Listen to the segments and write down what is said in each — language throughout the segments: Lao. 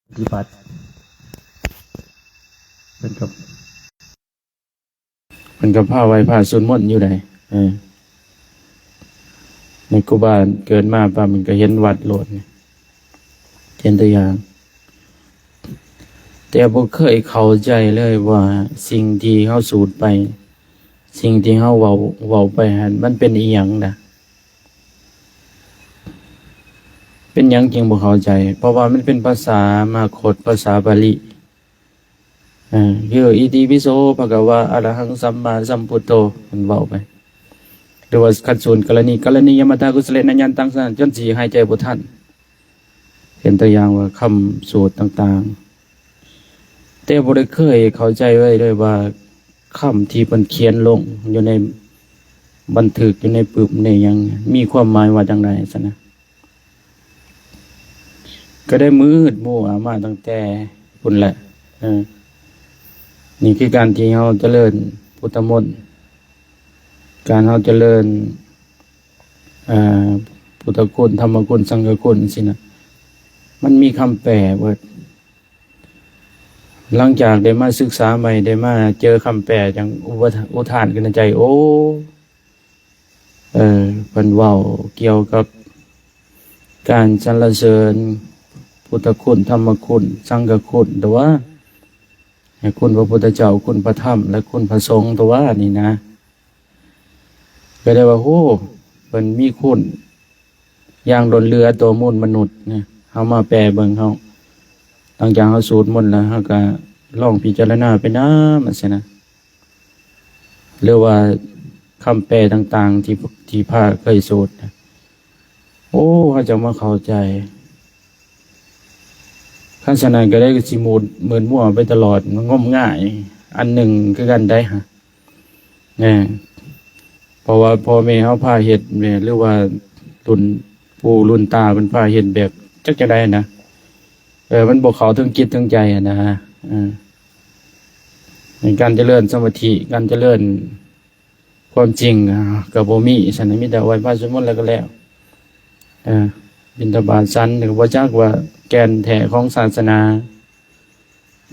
ປະຕິບັດ ເພິ່ນກໍ ເພິ່ນກໍພາໄຫວ້ພະສວດມົນຢູ່ໃດ໋ ເອີ ໃນຄູບາເກີດມາປະມັນກໍເຫັນວັດໂລດ ເຫັນຕົວຢ່າງ ແຕ່ບໍ່ເຄີຍເຂົ້າໃຈເລີຍວ່າສິ່ງທີ່ເຮົາສູດໄປ ສິ່ງທີ່ເຮົາເວົ້າ ເວົ້າໄປຫັ້ນ ມັນເປັນອີ່ຫຍັງນະ? ເປັນຫຍັງຈຶ່ງບໍ່ເຂົ້າໃຈ? ເພາະວ່າມັນເປັນພາສາມາຄົດ ພາສາບາລີ ເອີ ຄື ອິຕິປິໂສ ພະຄະວາ ອະລະຫັງ ສຳມາສຳພຸດໂທ ເພິ່ນເວົ້າໄປ ຫຼືວ່າຄັນສູດ ກະລະນີ ກະລະນີຍະມັດທາ ກຸສະເລນະຍັນຕັງ ຊັ້ນ ຈົນຊິຫາຍໃຈບໍ່ທັນ. ເປັນຕົວຢ່າງວ່າຄຳສູດຕ່າງໆ ແຕ່ບໍ່ໄດ້ເຄີຍເຂົ້າໃຈເລີຍ ເລີຍວ່າຄຳທີ່ເພິ່ນຂຽນລົງຢູ່ໃນບັນທຶກ ຢູ່ໃນປຶບໃນຫຍັງ ມີຄວາມໝາຍວ່າຈັ່ງໃດຊັ້ນນະ ກໍໄດ້ມືດມົວມາຕັ້ງແຕ່ພຸ້ນແຫຼະ ເອີ ນີ້ຄືການທີ່ເຮົາຈະເລີນພຸດທະມົນ ການເຮົາຈະເລີນ ອ່າ ພຸດທະຄຸນ ທຳມະຄຸນ ສັງຄະຄຸນ ຈັ່ງຊີ້ນະ ມັນມີຄຳແປເບິດ. ຫຼັງຈາກໄດ້ມາສຶກສາໃໝ່ ໄດ້ມາເຈີຄຳແປ ຈັ່ງອຸປະ ອຸທານຂຶ້ນໃນໃຈ ໂອ້ ເອີ ເພິ່ນເວົ້າກ່ຽວກັບການສັນລະເສີນພຸດທະຄຸນ ທຳມະຄຸນ ສັງຄະຄຸນ ຕົວະ ໃຫ້ຄຸນພະພຸດທະເຈົ້າ ຄຸນພະທຳ ແລະ ຄຸນພະສົງ ຕົວະ ນີ້ນະ. ກໍໄດ້ວ່າ ໂອ້ ເພິ່ນມີຄຸນຢ່າງລົ້ນເຫຼືອຕໍ່ມວນມະນຸດນະ ເຮົາມາແປເບິ່ງ ເຮົາ ຫຼັງຈາກເຮົາສູດມົນແລ້ວ ເຮົາກໍລອງພິຈາລະນາໄປນຳ ຈັ່ງຊີ້ນະ ຫຼືວ່າຄຳແປຕ່າງໆ ທີ່ ທີ່ພະເຄີຍສູດນະ ໂອ້ ເຮົາຈະມາເຂົ້າໃຈ ຄັນສະນັ້ນກໍໄດ້ ກໍຊິໝູດ ໝື່ນມົວໄປຕະຫຼອດ ມັນງົມງາຍອັນໜຶ່ງຄືກັນໄດ໋ ເອີ ເພາະວ່າພໍ່ແມ່ເຮົາພາເຮັດແມ່ນ ຫຼືວ່າລຸ້ນປູ່ລຸ້ນຕາເພິ່ນພາເຮັດແບບຈັກຈັ່ງໃດນະ ເອີ ມັນບໍ່ເຂົ້າເຖິງຈິດເຖິງໃຈນະ ເອີ ໃນການຈະເລີນສະມາທິ ການຈະເລີນ ຄວາມຈິງກໍບໍ່ມີ ຊັ້ນນະ ມີແຕ່ໄຫວ້ພະສວດມົນແລ້ວກໍແລ້ວ ເອີ ບິນທະບາດສັນ ກໍບໍ່ຈັກວ່າແກ່ນແທ້ຂອງສາສະໜາ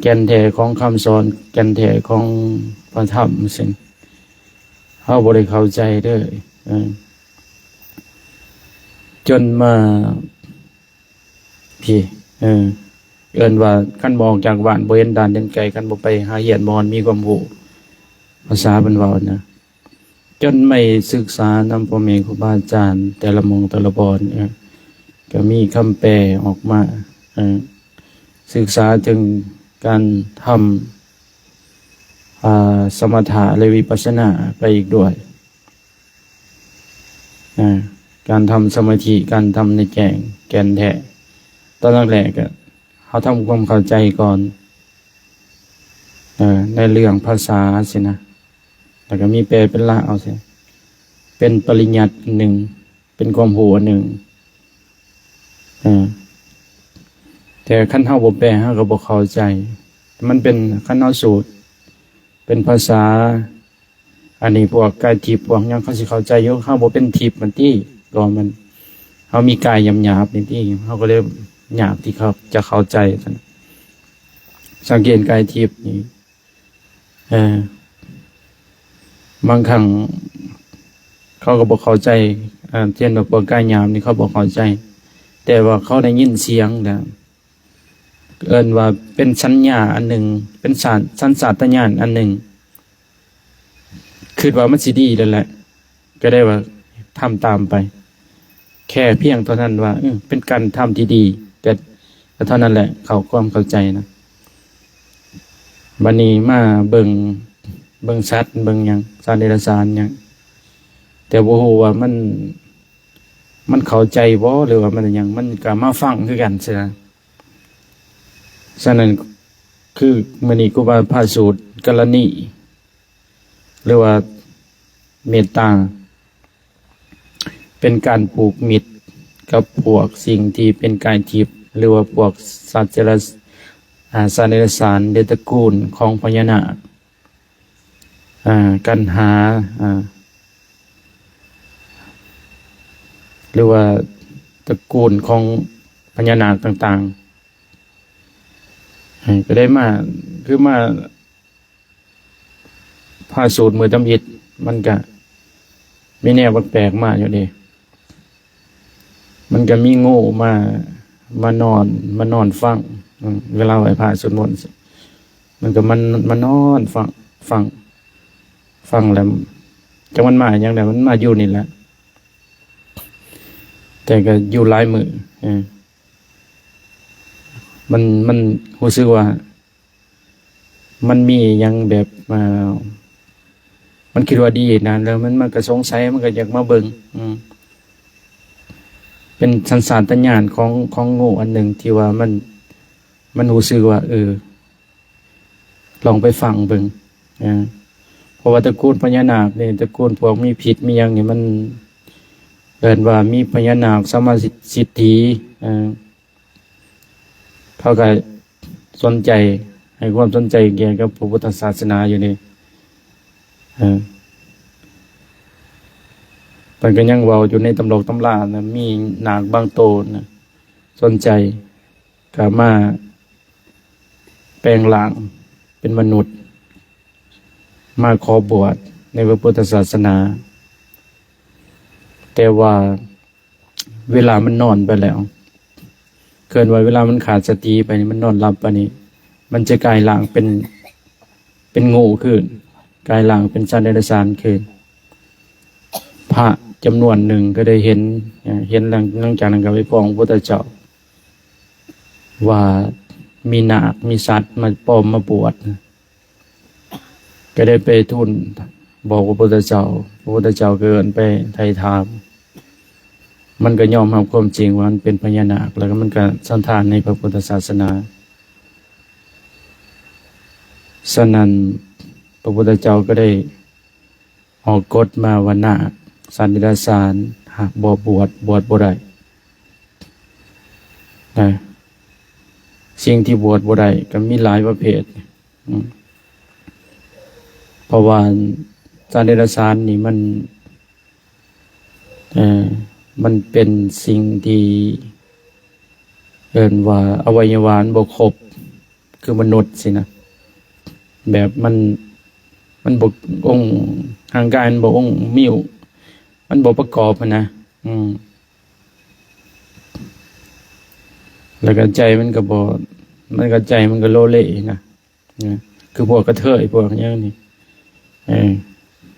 ແກ່ນແທ້ຂອງຄຳສອນ ແກ່ນແທ້ຂອງພະທຳ ຊັ້ນ ເຮົາບໍ່ໄດ້ເຂົ້າໃຈເດີ ເອີ ຈົນມາ ພີ້ ເອີ ເອີ້ນວ່າຄັນບໍ່ອອກຈາກບ້ານ ບໍ່ເຫັນດ່ານເຫັນໄກ ຄັນບໍ່ໄປຫາຮຽນ ບໍ່ຮອດມີຄວາມຮູ້ພາສາເພິ່ນເວົ້ານະ ຈົນໄດ້ສຶກສານຳພໍ່ແມ່ຄູບາອາຈານແຕ່ລະໝ່ອງແຕ່ລະບ່ອນ ເອີ ກໍມີຄຳແປອອກມາ ເອີ ສຶກສາເຖິງການທຳ ອ່າ ສະມະຖະ ແລະ ວິປັດສະນາໄປອີກດ້ວຍ. ອາ ການທຳສະມາທິ ການທຳໃນແຈ້ງແກ່ນແທ້ ຕອນແລກໆ ກໍເຮົາທຳຄວາມເຂົ້າໃຈກ່ອນ ເອີ ໃນເລື່ອງພາສາຊີ້ນະ ແລ້ວກໍມີແປເປັນລາວຊີ້ ເປັນປະລິຍັດອັນໜຶ່ງ ເປັນຄວາມຮູ້ອັນໜຶ່ງ ເອີ ແຕ່ຄັນເຮົາບໍ່ແປ ເຮົາກໍບໍ່ເຂົ້າໃຈ ມັນເປັນ ຄັນເຮົາສູດເປັນພາສາ ອັນນີ້ພວກກາຍທິບພວກຫຍັງເຂົາຊິເຂົ້າໃຈຢູ່ ເຮົາບໍ່ເປັນທິບມັນຕິ ກໍມັນ ເຮົາມີກາຍຫຍາບໆນີ້ຕິ ເຮົາກໍເລີຍຍາກທີ່ເຂົາຈະເຂົ້າໃຈຊັ້ນ ສັງເກດກາຍທິບນີ້ ເອີ ບາງຄັ້ງເຂົາກໍບໍ່ເຂົ້າໃຈ ອາ ເຊັ່ນວ່າພວກກາຍຫຍາບນີ້ເຂົາບໍ່ເຂົ້າໃຈ ແຕ່ວ່າເຂົາໄດ້ຍິນສຽງແລ້ວ ເອີ້ນວ່າເປັນສັນຍາອັນໜຶ່ງ ເປັນສັນ ສັນຊາດຕະຍານອັນໜຶ່ງ ຄິດວ່າມັນຊິດີແລ້ວແຫຼະ ກໍໄດ້ວ່າທຳຕາມໄປ ແຄ່ພຽງເທົ່ານັ້ນວ່າ ເອີ ເປັນການທຳທີ່ດີ ແຕ່ ກໍເທົ່ານັ້ນແຫຼະ ເຂົ້າຄວາມເຂົ້າໃຈນະ ບັດນີ້ມາເບິ່ງ ເບິ່ງສັດ ເບິ່ງຫຍັງ ສັດເດຍລະສານຫຍັງ ແຕ່ບໍ່ຮູ້ວ່າມັນ ມັນເຂົ້າໃຈບໍ່ ຫຼືວ່າມັນຫຍັງ ມັນກໍມາຟັງຄືກັນຊີ້ນະ ສະນັ້ນ ຄືມື້ນີ້ຄູບາພາສູດ ກະລະນີ ຫຼືວ່າເມດຕາ ເປັນການຜູກມິດກັບພວກສິ່ງທີ່ເປັນກາຍທິບ ຫຼືວ່າພວກສັດເດຍລະ ອາ ສັດເດຍລະສານ ຫຼືຕະກູນຂອງພະຍານາກ ອາ ກັນຫາ ອາ ຫຼືວ່າຕະກູນຂອງພະຍານາກຕ່າງໆ. ເອີ ກໍໄດ້ມາ ຄືມາຜ່າສູດມື້ທຳອິດ ມັນກະມີແນວແປກໆມາຢູ່ເດ້. ມັນກະມີງູມາ ມານອນ ມານອນຟັງ ເວລາໄຫວ້ພະສວດມົນ ມັນກະມາ ມານອນຟັງ ຟັງ ຟັງແລ້ວ ຈັກມັນມາຫຍັງແຫຼະ ມັນມາຢູ່ນີ້ແຫຼະ ແຕ່ກໍຢູ່ຫຼາຍມື້ ເອີ ມັນ ມັນຮູ້ສຶກວ່າ ມັນມີຫຍັງແບບ ອ່າ ມັນຄິດວ່າດີນະ ແລ້ວມັນ ມັນກໍສົງໄສ ມັນກໍຢາກມາເບິ່ງ ອືມ ເປັນສັນຊາດຕະຍານຂອງ ຂອງງູອັນໜຶ່ງທີ່ວ່າມັນ ມັນຮູ້ສຶກວ່າ ເອີ ລອງໄປຟັງເບິ່ງ ເອີ ເພາະວ່າຕະກູນພະຍານາກນີ້ ຕະກູນພວກມີພິດມີຫຍັງນີ້ ມັນເອີ້ນວ່າມີພະຍານາກສຳມາສິດ ສິດຖີ ເອີ ເຂົາກໍສົນໃຈ ໃຫ້ຄວາມສົນໃຈກ່ຽວກັບພະພຸດທະສາສະໜາຢູ່ນີ້ ເອີ ເພິ່ນກໍຍັງເວົ້າຢູ່ໃນຕຳລັກຕຳລານະ ມີນາກບາງໂຕນະ ສົນໃຈ ກໍມາແປງຮ່າງເປັນມະນຸດ ມາຂໍບວດໃນພະພຸດທະສາສະໜາ ແຕ່ວ່າເວລາມັນນອນໄປແລ້ວ ເອີ້ນວ່າເວລາມັນຂາດສະຕິໄປນີ້ ມັນນອນຫຼັບໄປນີ້ ມັນຈະກາຍຮ່າງເປັນ ເປັນງູຄືນ ກາຍຮ່າງເປັນສັດເດຍລະສານຄືນ. ພະຈຳນວນໜຶ່ງກໍໄດ້ເຫັນ ເຫັນ ຫຼັງ ຫຼັງຈາກນັ້ນກໍໄປຟ້ອງພະພຸດທະເຈົ້າ ວ່າມີນາກ ມີສັດມາປອມມາບວດ ກໍໄດ້ໄປທູນບອກພະພຸດທະເຈົ້າ ພະພຸດທະເຈົ້າກໍເອີ້ນໄປໄຖ່ຖາມ ມັນກໍຍອມຮັບຄວາມຈິງວ່າມັນເປັນພະຍານາກ ແລ້ວກໍມັນກໍສັນທານໃນພະພຸດທະສາສະໜາ. ສະນັ້ນ ພະພຸດທະເຈົ້າກໍໄດ້ອອກກົດມາວ່າ ນາກ ສັດເດຍລະສານ ຫາກບໍ່ບວດ ບວດບໍ່ໄດ້ນະ. ສິ່ງທີ່ບວດບໍ່ໄດ້ກໍມີຫຼາຍປະເພດ ອືມ ເພາະວ່າສັດເດຍລະສານນີ້ມັນ ເອີ ມັນເປັນສິ່ງທີ່ເອີ້ນວ່າອະໄວຍະວະມັນບໍ່ຄົບຄືມະນຸດຊີ້ນະ ແບບມັນ ມັນບໍ່ອົງ ຮ່າງກາຍມັນບໍ່ອົງ ມີ ມັນບໍ່ປະກອບຫັ້ນນະ ອືມ ແລ້ວກໍໃຈມັນກໍບໍ່ ມັນກໍ ໃຈມັນກໍໂລເລນະ. ນະ ຄືພວກກະເທີຍພວກຫຍັງນີ້ ເອີ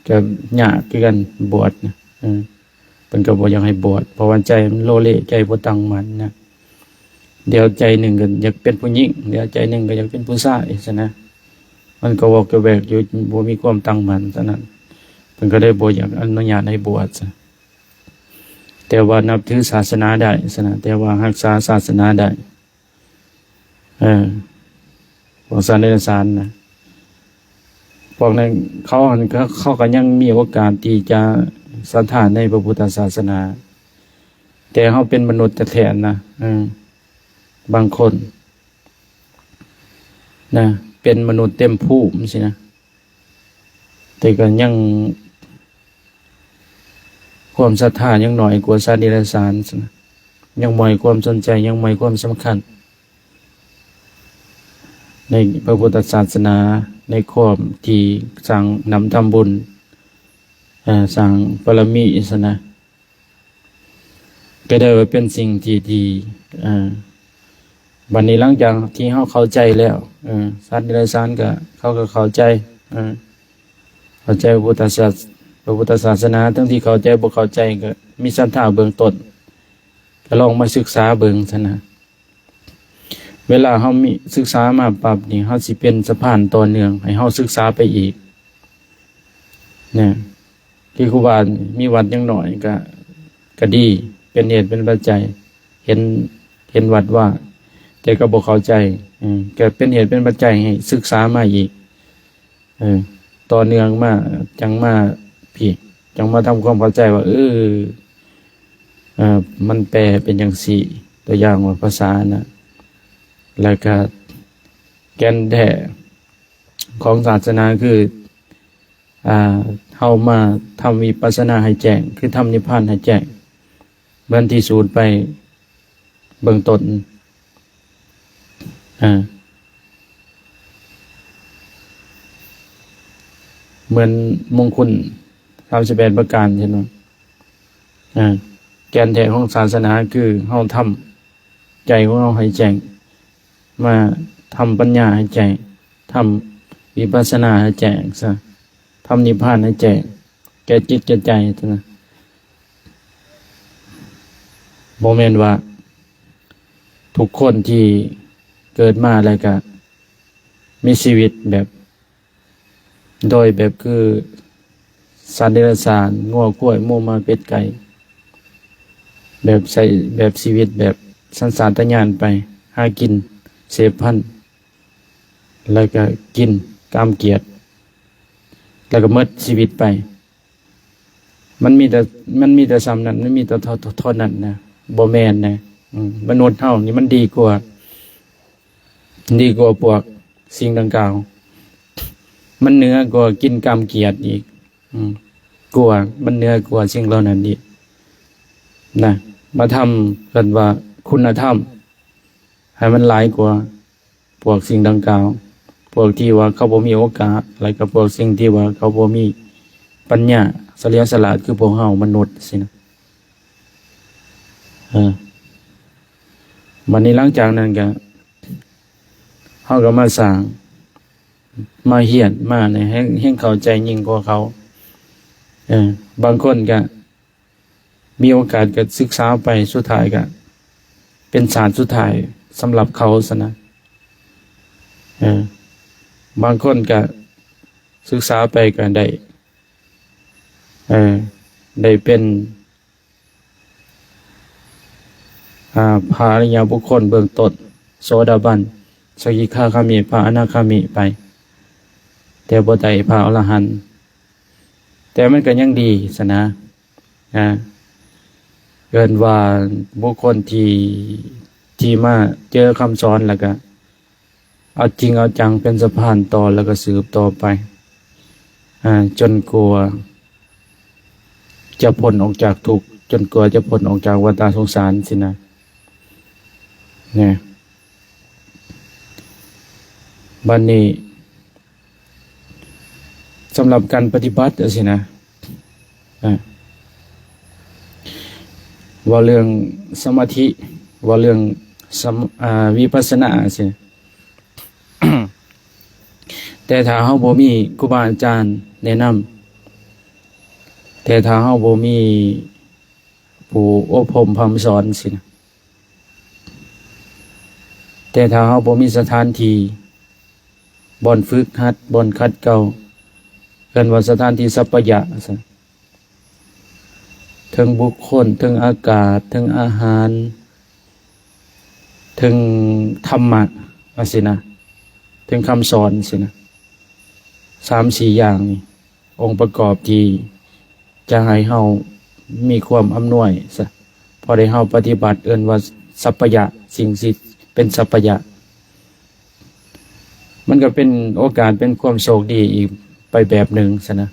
ກໍຍາກຄືກັນບວດນະ ເອີ ເພິ່ນກໍບໍ່ຢາກໃຫ້ບວດ ເພາະວ່າໃຈມັນໂລເລ ໃຈບໍ່ຕັ້ງໝັ້ນນະ ດຽວໃຈໜຶ່ງກໍຢາກເປັນຜູ້ຍິງ ດຽວໃຈໜຶ່ງກໍຢາກເປັນຜູ້ຊາຍຊັ້ນນະ ມັນກໍວອກກະແວກຢູ່ ບໍ່ມີຄວາມຕັ້ງໝັ້ນ. ສະນັ້ນ ເພິ່ນກໍເລີຍບໍ່ຢາກອະນຸຍາດໃຫ້ບວດ ແຕ່ວ່ານັບຖືສາສະໜາໄດ້ຊັ້ນນະ ແຕ່ວ່າຮັກສາສາສະໜາໄດ້ ເອີ ພວກສັດເດຍລະສານນະ ພວກນັ້ນເຂົາ ເຂົາ ເຂົາກໍຍັງມີໂອກາດທີ່ຈະສັດທາໃນພະພຸດທະສາສະໜາ ແຕ່ເຮົາເປັນມະນຸດແທ້ໆນະ ເອີ ບາງຄົນນະ ເປັນມະນຸດເຕັມພູມຊີ້ນະ ແຕ່ກໍຍັງ ຄວາມສັດທາຍັງໜ້ອຍກວ່າສັດເດຍລະສານ ຊັ້ນນະ ຍັງບໍ່ໃຫ້ຄວາມສົນໃຈ ຍັງບໍ່ໃຫ້ຄວາມສຳຄັນໃນພະພຸດທະສາສະໜາ ໃນຄວາມທີ່ສ້າງນຳທຳບຸນ ເອີ ສ້າງບາລະມີຊັ້ນນະ ກໍໄດ້ວ່າເປັນສິ່ງທີ່ດີ ເອີ ບັດນີ້ຫຼັງຈາກທີ່ເຮົາເຂົ້າໃຈແລ້ວ ເອີ ສັດເດຍລະສານກໍ ເຂົາກໍເຂົ້າໃຈ ເອີ ເຂົ້າໃຈພະພຸດທະສາ ພະພຸດທະສາສະໜາ ທັງທີ່ເຂົ້າໃຈບໍ່ເຂົ້າໃຈ ກໍມີສັດທາເບື້ອງຕົ້ນ ກໍລອງມາສຶກສາເບິ່ງຊັ້ນນະ. ເວລາເຮົາມີ ສຶກສາມາປັບນີ້ ເຮົາຊິເປັນສະພານຕໍ່ເນື່ອງໃຫ້ເຮົາສຶກສາໄປອີກນະ. ຄືຄູບາມີວັດຍັງໜ້ອຍ ກະ ກະດີ ເປັນເຫດເປັນປັດໄຈ ເຫັນ ເຫັນວັດວ່າງ ແຕ່ກໍບໍ່ເຂົ້າໃຈ ເອີ ກະເປັນເຫດເປັນປັດໄຈໃຫ້ສຶກສາມາອີກ ເອີ ຕໍ່ເນື່ອງມາ ຈັ່ງມາພີ້ ຈັ່ງມາທຳຄວາມເຂົ້າໃຈວ່າ ເອີ ເອີ ມັນແປເປັນຈັ່ງຊີ້ ຕົວຢ່າງວ່າພາສານະ ແລ້ວກະແກ່ນແທ້ຂອງສາສະໜາຄື ອ່າ ເຮົາມາທຳວິປັດສະນາໃຫ້ແຈ້ງ ຄືທຳນິບພານໃຫ້ແຈ້ງ ເໝືອນທີ່ສູນໄປເບື້ອງຕົ້ນ ອ່າ ເໝືອນມົງຄຸນສາມສິບແປດປະການ ເຫັນບໍ່? ອາ ແກ່ນແທ້ຂອງສາສະໜາຄືເຮົາທຳໃຈຂອງເຮົາໃຫ້ແຈ້ງ ມາທຳປັນຍາໃຫ້ແຈ້ງ ທຳວິປັດສະນາໃຫ້ແຈ້ງຊະ ທຳນິບພານໃຫ້ແຈ້ງ ແກ່ຈິດແກ່ໃຈຊະນະ. ບໍ່ແມ່ນວ່າທຸກຄົນທີ່ເກີດມາແລ້ວກະມີຊີວິດແບບ ໂດຍແບບຄືສັດເດຍລະສານ ງົວ ຄວາຍ ໝູ ໝາ ເປັດ ໄກ່ ແບບໃຊ້ ແບບຊີວິດແບບສັນຊາດຕະຍານໄປ ຫາກິນ ເສບພັນ ແລ້ວກະກິນກາມກຽດ ແລ້ວກະໝົດຊີວິດໄປ. ມັນມີແຕ່ ມັນມີແຕ່ສ່ຳນັ້ນ ມັນມີແຕ່ເທົ່າ ເທົ່າ ເທົ່ານັ້ນນະ ບໍ່ແມ່ນນະ. ອືມ ມະນຸດເຮົານີ້ມັນດີກວ່າ ດີກວ່າພວກສິ່ງດັ່ງກ່າວ ມັນເໜືອກວ່າກິນກາມກຽດອີກ ອືມ ກວ່າ ມັນເໜືອກວ່າສິ່ງເຫຼົ່ານັ້ນອີກນະ. ມາທຳ ເອີ້ນວ່າຄຸນນະທຳ ໃຫ້ມັນຫຼາຍກວ່າພວກສິ່ງດັ່ງກ່າວ ພວກທີ່ວ່າເຂົາບໍ່ມີໂອກາດ ແລະກະພວກສິ່ງທີ່ວ່າເຂົາບໍ່ມີປັນຍາສະຫຼຽວສະຫຼາດ ຄືພວກເຮົາມະນຸດຊີ້ນະ. ເອີ ບັດນີ້ຫຼັງຈາກນັ້ນກະ ເຮົາກະມາສ້າງ ມາຮຽນ ມາໃຫ້ແຮ່ງ ແຮ່ງເຂົ້າໃຈຍິ່ງກວ່າເຂົາ. ເອີ ບາງຄົນກະມີໂອກາດກະສຶກສາໄປ ສຸດທ້າຍກະເປັນຊາດສຸດທ້າຍສຳລັບເຂົາຊັ້ນນະ. ເອີ ບາງຄົນກະສຶກສາໄປກະໄດ້ ເອີ ໄດ້ເປັນ ອາ ພະອະລິຍະບຸກຄົນເບື້ອງຕົ້ນ ໂສດາບັນ ສະກິທາຄາມິ ພະອະນາຄາມິໄປ ແຕ່ບໍ່ໄດ້ພະອໍລະຫັນ ແຕ່ມັນກະຍັງດີຊັ້ນນະ. ອາ ເອີ້ນວ່າບຸກຄົນທີ່ ທີ່ມາເຈີຄຳສອນ ແລ້ວກະ ເອົາຈິງເອົາຈັງເປັນສະພານຕໍ່ ແລ້ວກະສືບຕໍ່ໄປ ອາ ຈົນກວ່າຈະພົ້ນອອກຈາກທຸກ ຈົນກວ່າຈະພົ້ນອອກຈາກວັດຕະສົງສານຊີ້ນະ. ແນ່ ບັດນີ້ ສຳລັບການປະຕິບັດຈັ່ງຊີ້ນະ ອາ ເວົ້າເລື່ອງສະມາທິ ເວົ້າເລື່ອງສະມ- ອາ ວິປັດສະນາຈັ່ງຊີ້ ແຕ່ຖ້າເຮົາບໍ່ມີຄູບາອາຈານແນະນຳ ແຕ່ຖ້າເຮົາບໍ່ມີຜູ້ອົບຮົມພະຮ່ຳສອນຊີ້ນະ ແຕ່ຖ້າເຮົາບໍ່ມີສະຖານທີ່ ບ່ອນຝຶກຫັດ ບ່ອນຂັດເກົາ ເອີ້ນວ່າສະຖານທີ່ສັບພະຍະ ເຖິງບຸກຄົນ ເຖິງອາກາດ ເຖິງອາຫານ ເຖິງທຳມະ ຈັ່ງຊີ້ນະ ເຖິງຄຳສອນຊີ້ນະ ສາມສີ່ຢ່າງນີ້ ອົງປະກອບທີ່ຈະໃຫ້ເຮົາມີຄວາມອຳນວຍຊະ ພໍໄດ້ເຮົາປະຕິບັດ ເອີ້ນວ່າສັບພະຍະ ສິ່ງທີ່ເປັນສັບພະຍະ ມັນກະເປັນໂອກາດ ເປັນຄວາມໂຊກດີອີກໄປແບບໜຶ່ງຊັ້ນນະ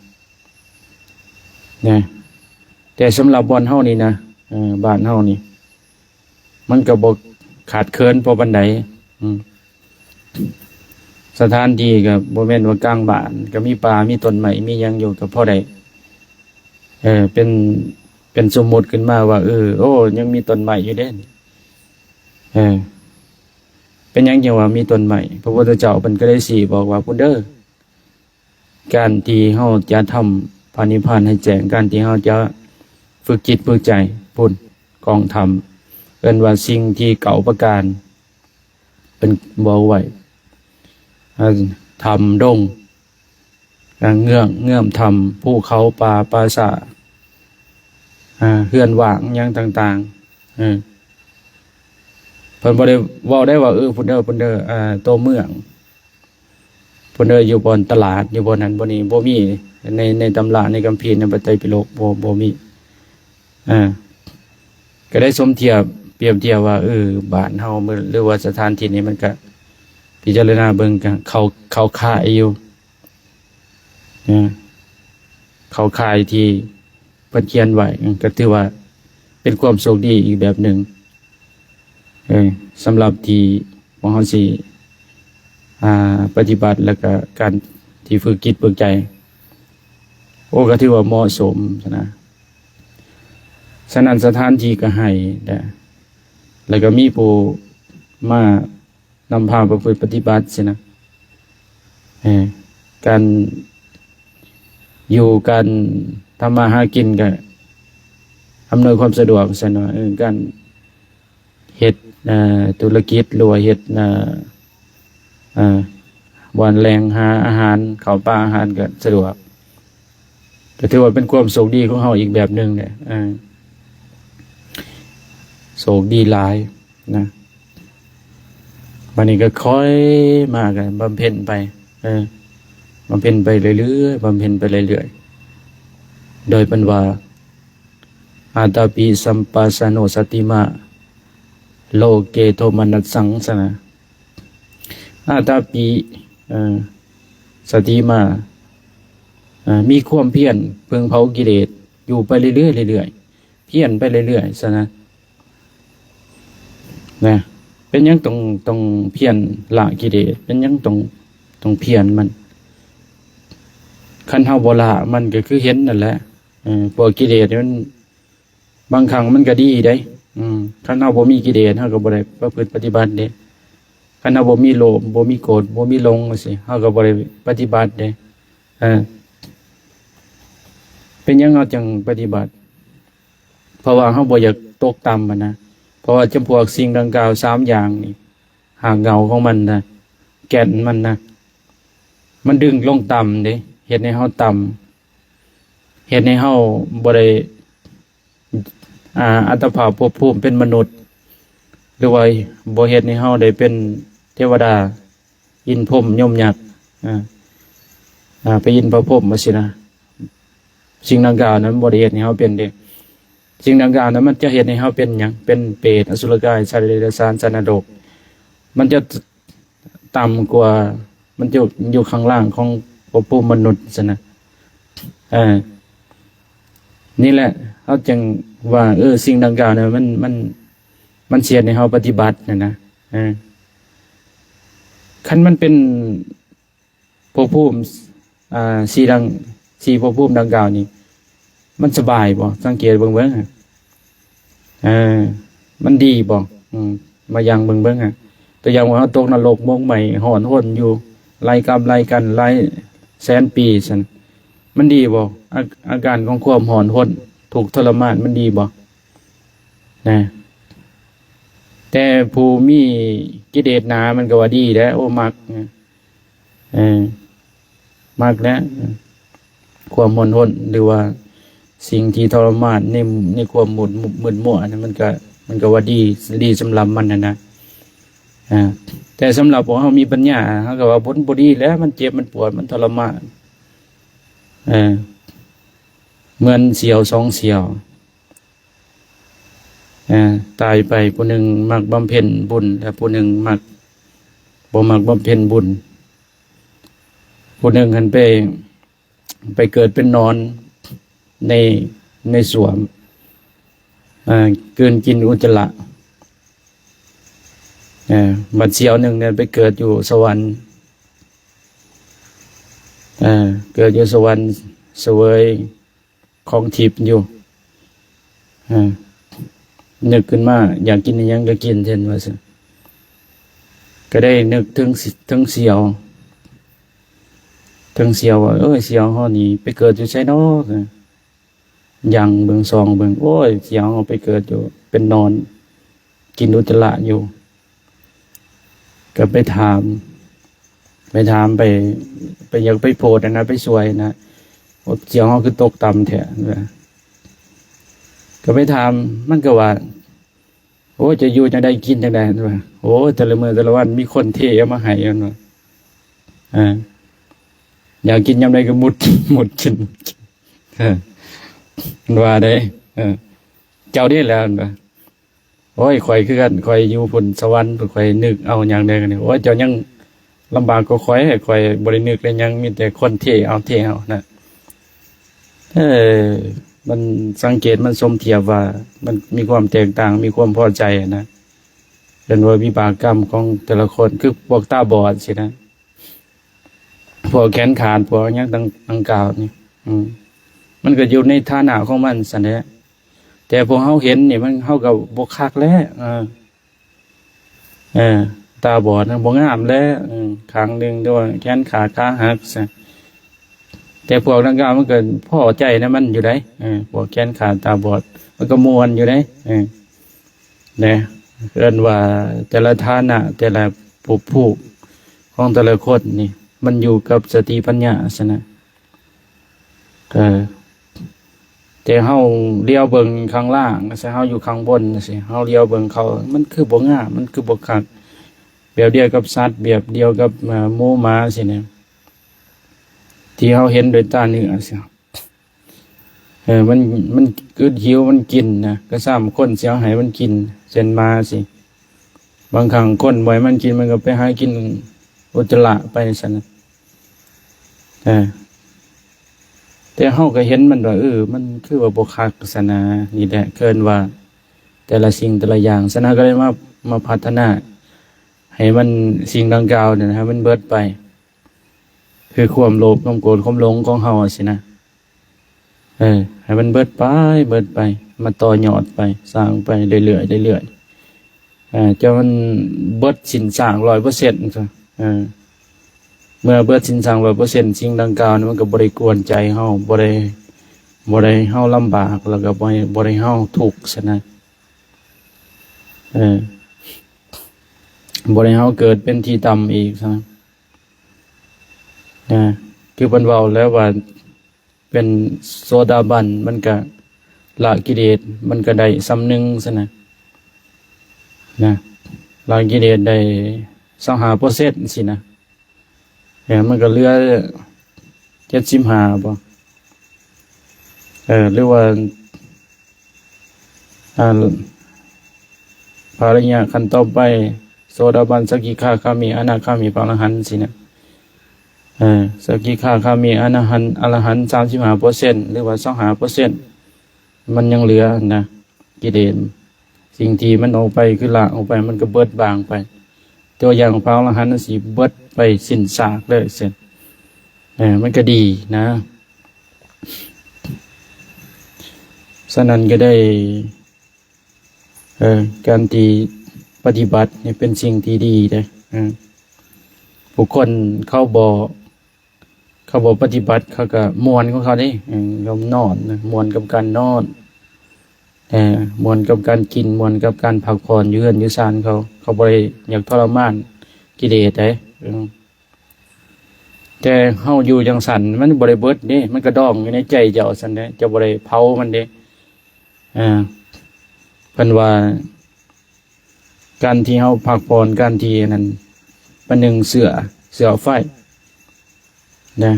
ນະ. ແຕ່ສຳລັບບ່ອນເຮົານີ້ນະ ເອີ ບ້ານເຮົານີ້ ມັນກະບໍ່ຂາດເຂີນພໍປານໃດ ອືມ ສະຖານທີ່ກະບໍ່ແມ່ນວ່າກາງບ້ານ ກະມີປ່າ ມີຕົ້ນໄມ້ ມີຫຍັງຢູ່ ກະພໍໄດ້ ເອີ ເປັນ ເປັນສົມມຸດຂຶ້ນມາວ່າ ເອີ ໂອ້ ຍັງມີຕົ້ນໄມ້ຢູ່ເດ້ ເອີ ເປັນຫຍັງຈຶ່ງວ່າມີຕົ້ນໄມ້? ພະພຸດທະເຈົ້າເພິ່ນກະໄດ້ຊີ້ບອກວ່າ ພຸ້ນເດີ ການທີ່ເຮົາຈະທຳພະນິບພານໃຫ້ແຈ້ງ ການທີ່ເຮົາຈະຝຶກຈິດຝຶກໃຈ ພຸ້ນ ກອງທຳ ເອີ້ນວ່າສິ່ງທີເກົ້າປະການ ເພິ່ນບອກໄວ້ ອາ ຖ້ຳດົງ ອາ ເງື້ອມ ເງື້ອມຖ້ຳ ພູເຂົາ ປ່າ ປາສາດ ອາ ເຮືອນວ່າງ ຫຍັງຕ່າງໆ ເອີ ເພິ່ນບໍ່ໄດ້ເວົ້າໄດ້ວ່າ ເອີ ພຸ້ນເດີ ພຸ້ນເດີ ອາ ຕົວເມືອງ ພຸ້ນເດີ ຢູ່ບ່ອນຕະຫຼາດ ຢູ່ບ່ອນນັ້ນບ່ອນນີ້ ບໍ່ມີ ໃນ ໃນຕຳລາ ໃນຄຳພີ ໃນພະໄຕປິໂລກ ບໍ່ ບໍ່ມີ ອາ ກະໄດ້ສົມທຽບ ປຽບທຽບວ່າ ເອີ ບ້ານເຮົາ ຫຼືວ່າສະຖານທີ່ນີ້ ມັນກະ ພິຈາລະນາເບິ່ງ ກະເຂົ້າ ເຂົ້າຂ່າຍຢູ່ ອາ ເຂົ້າຂ່າຍທີ່ເພິ່ນຂຽນໄວ້ ກະຖືວ່າເປັນຄວາມໂຊກດີອີກແບບໜຶ່ງ ເອີ ສຳລັບທີ່ພວກເຮົາຊິ ອາ ປະຕິບັດ ແລ້ວກະການທີ່ຝຶກຈິດຝຶກໃຈ ກໍຖືວ່າເໝາະສົມນະ. ສະນັ້ນສະຖານທີ່ກໍໃຫ້ ແລະ ແລ້ວກໍມີຜູ້ມານຳພາປະພຶດປະຕິບັດຊີ້ນະ. ເອີ ການຢູ່ການທຳມາຫາກິນກໍອຳນວຍຄວາມສະດວກຊັ້ນວ່າ ເອີ ການເຮັດ ເອີ ທຸລະກິດ ຫຼືວ່າເຮັດ ເອີ ເອີ ບ່ອນແຫຼ່ງຫາອາຫານ ເຂົ້າປາອາຫານກໍສະດວກ. ກໍຖືວ່າເປັນຄວາມໂຊກດີຂອງເຮົາອີກແບບໜຶ່ງແຫຼະ ເອີ ໂຊກດີຫຼາຍນະ. ບັດນີ້ກໍຄ່ອຍມາກໍບຳເພັນໄປ ເອີ ບຳເພັນໄປເລື້ອຍໆ ບຳເພັນໄປເລື້ອຍໆ ໂດຍເພິ່ນວ່າ ອາຕາປິ ສຳປາສະໂນ ສະຕິມາ ໂລເກ ໂທມະນັດສັງ ຊັ້ນນະ. ອາຕາປິ ເອີ ສະຕິມາ ເອີ ມີຄວາມພຽນເພິ່ງເຜົາກິເລດຢູ່ໄປເລື້ອຍໆ ເລື້ອຍໆ ພຽນໄປເລື້ອຍໆ ຊັ້ນນະ ນະ. ເປັນຫຍັງຕ້ອງ ຕ້ອງພຽນລະກິເລດ? ເປັນຫຍັງຕ້ອງ ຕ້ອງພຽນມັນ? ຄັນເຮົາບໍ່ລະ ມັນກໍຄືເຫັນນັ້ນແຫຼະ ເອີ ພວກກິເລດນີ້ມັນ ບາງຄັ້ງມັນກໍດີເດ້ ອືມ ຄັນເຮົາບໍ່ມີກິເລດ ເຮົາກໍບໍ່ໄດ້ປະພຶດປະຕິບັດເດ້. ຄັນເຮົາບໍ່ມີໂລບ ບໍ່ມີໂກດ ບໍ່ມີຫຼົງຈັ່ງຊີ້ ເຮົາກໍບໍ່ໄດ້ປະຕິບັດເດ້. ເອີ ເປັນຫຍັງເຮົາຈຶ່ງປະຕິບັດ? ເພາະວ່າເຮົາບໍ່ຢາກຕົກຕ່ຳຫັ້ນນະ. ເພາະວ່າຈຳພວກສິ່ງດັ່ງກ່າວສາມຢ່າງນີ້ ຮາກເຫງົ້າຂອງມັນນະ ແກ່ນມັນນະ ມັນດຶງລົງຕ່ຳເດ້ ເຮັດໃຫ້ເຮົາຕ່ຳ ເຮັດໃຫ້ເຮົາບໍ່ໄດ້ ອາ ອັດຕະພາບພົບພູມເປັນມະນຸດ ຫຼືວ່າບໍ່ເຮັດໃຫ້ເຮົາໄດ້ເປັນເທວະດາ ອິນພົມຍົມຍັກ ອາ ອາ ໄປອິນພະພົມຈັ່ງຊີ້ນະ. ສິ່ງດັ່ງກ່າວນັ້ນມັນບໍ່ໄດ້ເຮັດໃຫ້ເຮົາເປັນເດ້. ສິ່ງດັ່ງກ່າວນັ້ນມັນຈະເຮັດໃຫ້ເຮົາເປັນຫຍັງ? ເປັນເປດ, ອະສຸລະກາຍ, ສັດເດຍລະສານ, ສັດນະລົກ. ມັນຈະ ຕ່ຳກວ່າ ມັນຢູ່ ຢູ່ຂ້າງລ່າງຂອງພະພູມມະນຸດຊັ້ນນະ. ເອີ ນີ້ແຫຼະ ເຮົາຈຶ່ງວ່າ ເອີ ສິ່ງດັ່ງກ່າວນະ ມັນ ມັນ ມັນຊິເຮັດໃຫ້ເຮົາປະຕິບັດຫັ້ນນະ. ເອີ ຄັນມັນເປັນພະພູມ ອ່າ ສີ່ດັ່ງ ສີ່ພະພູມດັ່ງກ່າວນີ້ ມັນສະບາຍບໍ່? ສັງເກດເບິ່ງເບິ່ງ ເອີ ມັນດີບໍ່? ອືມ ມາຢ່າງເບິ່ງເບິ່ງ ຕົວຢ່າງວ່າເຮົາຕົກນະລົກໝົກໄໝ້ ຮ້ອນຮົນຢູ່ຫຼາຍກັບຫຼາຍກັນ ຫຼາຍແສນປີຊັ້ນ ມັນດີບໍ່? ອາ ອາການຂອງຄວາມຮ້ອນຮົນ ທຸກທໍລະມານ ມັນດີບໍ່? ນະ ແຕ່ຜູ້ມີກິເລດໜາ ມັນກໍວ່າດີແຫຼະ ໂອ້ ມັກ ເອີ ມັກແຫຼະ ຄວາມຮ້ອນຮົນ ຫຼືວ່າສິ່ງທີ່ທໍລະມານໃນ ໃນຄວາມມືດ ມືດມົວນັ້ນ ມັນກະ ມັນກະວ່າດີ ດີສຳລັບມັນຫັ້ນນະ. ອາ ແຕ່ສຳລັບພວກເຮົາມີປັນຍາ ເຮົາກໍວ່າບໍ່ ບໍ່ດີແຫຼະ ມັນເຈັບ ມັນປວດ ມັນທໍລະມານ ເອີ ເໝືອນສ່ຽວສອງສ່ຽວ. ເອີ ຕາຍໄປ ຜູ້ໜຶ່ງມັກບຳເພັນບຸນ ແລະ ຜູ້ໜຶ່ງມັກ ບໍ່ມັກບຳເພັນບຸນ. ຜູ້ໜຶ່ງຫັ້ນໄປ ໄປເກີດເປັນໜອນໃນ ໃນສ້ວມ ເອີ ກືນກິນອຸດຈະລະ. ເອີ ບັດສ່ຽວໜຶ່ງນັ້ນໄປເກີດຢູ່ສະຫວັນ ເອີ ເກີດຢູ່ສະຫວັນ ສະເຫວີຍ ຂອງທິບຢູ່ ເອີ ນຶກຂຶ້ນມາຢາກກິນອີ່ຫຍັງກໍກິນ ເຊັ່ນວ່າຊັ້ນ ກໍໄດ້ນຶກເຖິງ ເຖິງສ່ຽວ ເຖິງສ່ຽວວ່າ ເອີ ສ່ຽວເຮົານີ້ໄປເກີດຢູ່ໃສນໍ? ຍ່າງເບິ່ງ ສ່ອງເບິ່ງ ໂອ້ຍ ສ່ຽວເຮົາໄປເກີດຢູ່ ເປັນໜອນ ກິນອຸດຈະລະຢູ່ ກໍໄປຖາມ ໄປຖາມ ໄປ ໄປ ຢາກໄປໂພດຫັ້ນນະ ໄປຊ່ວຍນະ ໂອ້ ສ່ຽວເຮົາຄືຕົກຕ່ຳແທ້ ກໍໄປຖາມ ມັນກໍວ່າ ໂອ້ ຈະຢູ່ຈັ່ງໃດ ກິນຈັ່ງໃດ ວ່າ ໂອ້ ແຕ່ລະມື້ແຕ່ລະວັນມີຄົນເທເອົາມາໃຫ້ ວ່າ ເອີ ຢາກກິນຍາມໃດກໍມຸດ ມຸດກິນ ເອີ ວ່າໄດ໋ ເອີ ເຈົ້າເດ້ແລ້ວ ວ່າ ໂອ້ຍ ຂ້ອຍຄືກັນ ຂ້ອຍຢູ່ພຸ້ນສະຫວັນ ຂ້ອຍນຶກເອົາຫຍັງແດ່ນີ້ ໂອ້ຍ ເຈົ້າຍັງລຳບາກກວ່າຂ້ອຍ ຂ້ອຍບໍ່ໄດ້ນຶກໄດ້ຫຍັງ ມີແຕ່ຄົນເທເອົາ ເທເອົານະ. ເອີ ມັນສັງເກດ ມັນສົມທຽບວ່າ ມັນມີຄວາມແຕກຕ່າງ ມີຄວາມພໍໃຈນະ ເປັນວ່າວິບາກກຳຂອງແຕ່ລະຄົນ ຄືພວກຕາບອດຊີ້ນະ ພວກແຂນຂາດ ພວກຫຍັງຕ່າງ ດັ່ງກ່າວນີ້ ອືມ ມັນກໍຢູ່ໃນຖານະຂອງມັນຊັ້ນແຫຼະ. ແຕ່ພວກເຮົາເຫັນນີ້ ມັນ ເຮົາກໍບໍ່ຄັກແຫຼະ ເອີ ເອີ ຕາບອດນະ ບໍ່ງາມແຫຼະ ເອີ ຂ້າງໜຶ່ງ ຫຼືວ່າແຂນຂາດ ຂາຫັກຊັ້ນ. ແຕ່ພວກດັ່ງກ່າວມັນກໍພໍໃຈນຳມັນຢູ່ໃດ໋ ເອີ ພວກແຂນຂາດຕາບອດ ມັນກໍມ່ວນຢູ່ໃດ໋ ເອີ ນະ. ເອີ້ນວ່າແຕ່ລະຖານະ ແຕ່ລະພບພູມຂອງແຕ່ລະຄົນນີ້ ມັນຢູ່ກັບສະຕິປັນຍາຊັ້ນນະ. ເອີ ແຕ່ເຮົາຫຼຽວເບິ່ງຂ້າງລ່າງ ແຕ່ເຮົາຢູ່ຂ້າງບົນຊີ້ ເຮົາຫຼຽວເບິ່ງເຂົາ ມັນຄືບໍ່ງາມ ມັນຄືບໍ່ຄັກ ແບບດຽວກັບສັດ ແບບດຽວກັບ ເອີ ໝູໝາຊີ້ນະ ທີ່ເຮົາເຫັນໂດຍຕາເນື້ອຊີ້. ເອີ ມັນ ມັນອຶດຫິວ ມັນກິນນະ ກະຊ້ຳຄົນຊິເອົາໃຫ້ມັນກິນ ເຊັ່ນໝາຊີ້. ບາງຄັ້ງຄົນບໍ່ໃຫ້ມັນກິນ ມັນກໍໄປຫາກິນອຸດຈະລະໄປຊັ້ນນະ. ເອີ ແຕ່ເຮົາກໍເຫັນມັນວ່າ ເອີ ມັນຄືວ່າບໍ່ຄັກຊັ້ນນະ. ນີ້ແຫຼະເອີ້ນວ່າແຕ່ລະສິ່ງແຕ່ລະຢ່າງ. ສະນັ້ນກໍເລີຍມາ ມາພັດທະນາໃຫ້ມັນ ສິ່ງດັ່ງກ່າວນັ້ນໃຫ້ມັນເບິດໄປ ຄືຄວາມໂລບ ຄວາມໂກດ ຄວາມຫຼົງຂອງເຮົາຊີ້ນະ. ເອີ ໃຫ້ມັນເບິດໄປ ເບິດໄປ ມາຕໍ່ຍອດໄປ ສ້າງໄປເລື້ອຍໆ ເລື້ອຍໆ ເອີ ຈົນມັນເບິດສິ້ນຊາກຮ້ອຍເປີເຊັນ. ເອີ ເມື່ອເບິດສິ້ນຊາກຮ້ອຍເປີເຊັນ ສິ່ງດັ່ງກ່າວນັ້ນມັນກໍບໍ່ໄດ້ກວນໃຈເຮົາ ບໍ່ໄດ້ ບໍ່ໄດ້ເຮົາລຳບາກ ແລ້ວກໍບໍ່ ບໍ່ໄດ້ເຮົາທຸກຊັ້ນນະ. ເອີ ບໍ່ໄດ້ເຮົາເກີດເປັນທີ່ຕ່ຳອີກຊັ້ນນະ. ນະ ຄືເພິ່ນເວົ້າແລ້ວວ່າ ເປັນໂສດາບັນ ມັນກະລະກິເລດ ມັນກະໄດ້ສ່ຳໜຶ່ງຊັ້ນນະ ນະ ລະກິເລດໄດ້ຊາວຫ້າເປີເຊັນຊີ້ນະ. ເອີ ມັນກະເຫຼືອເຈັດສິບຫ້າບໍ ເອີ ຫຼືວ່າ ອ່າ ພະອະລິຍະຂັ້ນຕໍ່ໄປ ໂສດາບັນ ສະກິທາຄາມິ ອະນາຄາມິ ພະອະລະຫັນຊີ້ນະ. ເອີ ສະກິທາຄາມິ ອະນາຫັນ ອະລະຫັນ ສາມສິບຫ້າເປີເຊັນ ຫຼືວ່າຊາວຫ້າເປີເຊັນ ມັນຍັງເຫຼືອນະ ກິເລດ ສິ່ງທີ່ມັນອອກໄປ ຄືລະອອກໄປ ມັນກໍເບິດບາງໄປ. ຕົວຢ່າງພະອະລະຫັນ ມັນຊິເບິດໄປສິ້ນຊາກເລີຍຊັ້ນ ເອີ ມັນກໍດີນະ. ສະນັ້ນກໍໄດ້ ເອີ ການທີ່ປະຕິບັດນີ້ເປັນສິ່ງທີ່ດີເດ້. ເອີ ຜູ້ຄົນເຂົາບໍ່ ເຂົາບໍ່ປະຕິບັດ ເຂົາກໍມ່ວນຂອງເຂົາເດ້. ເອີ ເຂົານອນນະ ມ່ວນກັບການນອນ ເອີ ມ່ວນກັບການກິນ ມ່ວນກັບການພັກຜ່ອນຢູ່ເຮືອນຢູ່ຊານເຂົາ ເຂົາບໍ່ໄດ້ຢາກທໍລະມານກິເລດເດ້. ເອີ ແຕ່ເຮົາຢູ່ຈັ່ງຊັ້ນ ມັນບໍ່ໄດ້ເບິດເດ້ ມັນກະດອງຢູ່ໃນໃຈເຈົ້າຊັ້ນເດ້ ເຈົ້າບໍ່ໄດ້ເຜົາມັນເດ້. ເອີ ເພິ່ນວ່າ ການທີ່ເຮົາພັກຜ່ອນ ການທີ່ອັນນັ້ນ ປະໜຶ່ງເຊື້ອ ເຊື້ອໄຟນະ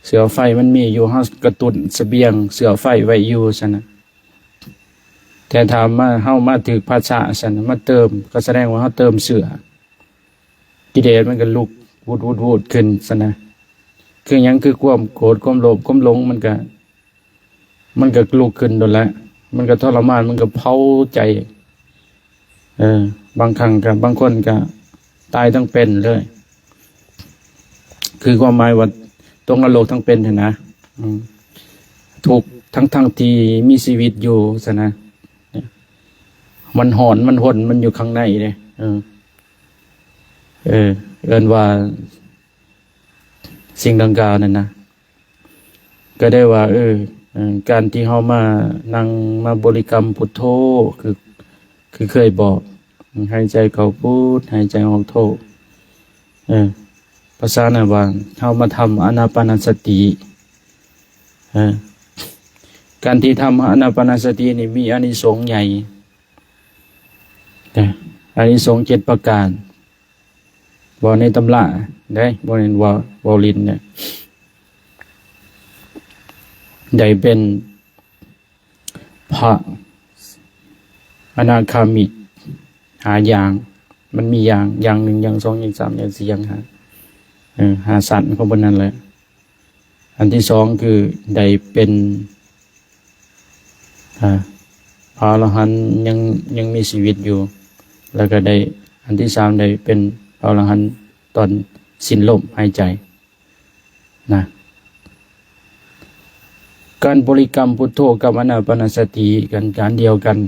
ເຊື້ອໄຟມັນມີຢູ່ ເຮົາກະຕຸ້ນສະບຽງເຊື້ອໄຟໄວ້ຢູ່ຊັ້ນນະ. ແຕ່ຖ້າມາ ເຮົາມາຖືກພັດສະຊັ້ນນະ ມາເຕີມ ກໍສະແດງວ່າເຮົາເຕີມເຊື້ອ ກິເລດມັນກໍລຸກວູດໆໆຂຶ້ນຊັ້ນນະ. ຄືຫຍັງ? ຄືຄວາມໂກດ ຄວາມໂລບ ຄວາມຫຼົງ ມັນກະ ມັນກະລຸກຂຶ້ນໂດນແຫຼະ ມັນກະທໍລະມານ ມັນກະເຜົາໃຈ. ເອີ ບາງຄັ້ງກະ ບາງຄົນກະຕາຍທັງເປັນເລີຍ. ຄືຄວາມໝາຍວ່າຕົກນະລົກທັງເປັນຫັ້ນນະ. ອືມ ທຸກທັງໆທີ່ມີຊີວິດຢູ່ຊັ້ນນະ. ມັນຮ້ອນ ມັນຮົນ ມັນຢູ່ຂ້າງໃນເດ້. ເອີ ເອີ ເອີ້ນວ່າສິ່ງດັ່ງກ່າວນັ້ນນະ ກໍໄດ້ວ່າ ເອີ ເອີ ການທີ່ເຮົາມານັ່ງມາບໍລິກຳພຸດໂທ ຄື ຄືເຄີຍບອກ ຫາຍໃຈເຂົ້າພຸດ ຫາຍໃຈອອກໂທ. ເອີ ພາສານະວ່າເຮົາມາທຳອານາປານະສະຕິ. ເອີ ການທີ່ທຳອານາປານະສະຕິນີ້ມີອານິສົງໃຫຍ່ ເອີ ອານິສົງເຈັດປະການ. ເວົ້າໃນຕຳລາເດ້ ບໍ່ແມ່ນວ່າເວົ້າຫຼິ້ນເດ້. ໄດ້ເປັນພະອະນາຄາມິກຫ້າຢ່າງ. ມັນມີຢ່າງ ຢ່າງໜຶ່ງ ຢ່າງສອງ ຢ່າງສາມ ຢ່າງສີ່ ຢ່າງຫ້າ ເອີ ຫ້າຊັ້ນຂອງເພິ່ນນັ້ນແຫຼະ. ອັນທີສອງຄືໄດ້ເປັນ ອາ ພະອະລະຫັນຍັງ ຍັງມີຊີວິດຢູ່ ແລ້ວກໍໄດ້ ອັນທີສາມໄດ້ເປັນພະອະລະຫັນຕອນສິ້ນລົມຫາຍໃຈນະ. ການບໍລິກຳພຸດໂທກັບອານາປານະສະຕິກັນ ການດຽວກັນ.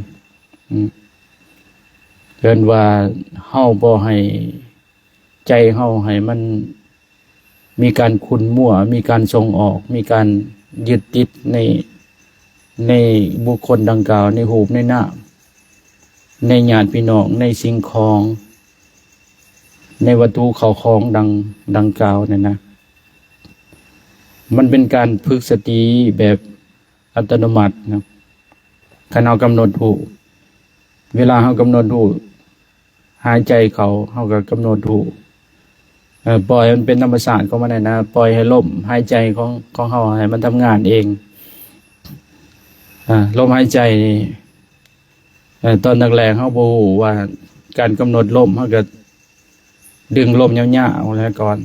ອືມ ເອີ້ນວ່າເຮົາບໍ່ໃຫ້ໃຈເຮົາໃຫ້ມັນມີການຂຸ້ນມົວ, ມີການສົ່ງອອກ, ມີການຍຶດຕິດໃນ ໃນບຸກຄົນດັ່ງກ່າວ, ໃນຮູບໃນນາມ, ໃນຍາດພີ່ນ້ອງ, ໃນສິ່ງຂອງ, ໃນວັດຖຸເຂົ້າຂອງດັ່ງ ດັ່ງກ່າວນັ້ນນະ. ມັນເປັນການຝຶກສະຕິແບບອັດຕະໂນມັດນະ. ຄັນເຮົາກຳນົດຮູ້, ເວລາເຮົາກຳນົດຮູ້ ຫາຍໃຈເຂົ້າ ເຮົາກໍກຳນົດຮູ້, ເອີ ປ່ອຍໃຫ້ມັນເປັນທຳມະຊາດຂອງມັນນັ້ນນະ, ປ່ອຍໃຫ້ລົມຫາຍໃຈຂອງ ຂອງເຮົາໃຫ້ມັນທຳງານເອງ. ອາ ລົມຫາຍໃຈນີ້ ເອີ ຕອນແລກໆເຮົາບໍ່ຮູ້ວ່າການກຳນົດລົມ, ເຮົາກໍດຶງລົມຍາວໆແລ້ວກ່ອນ,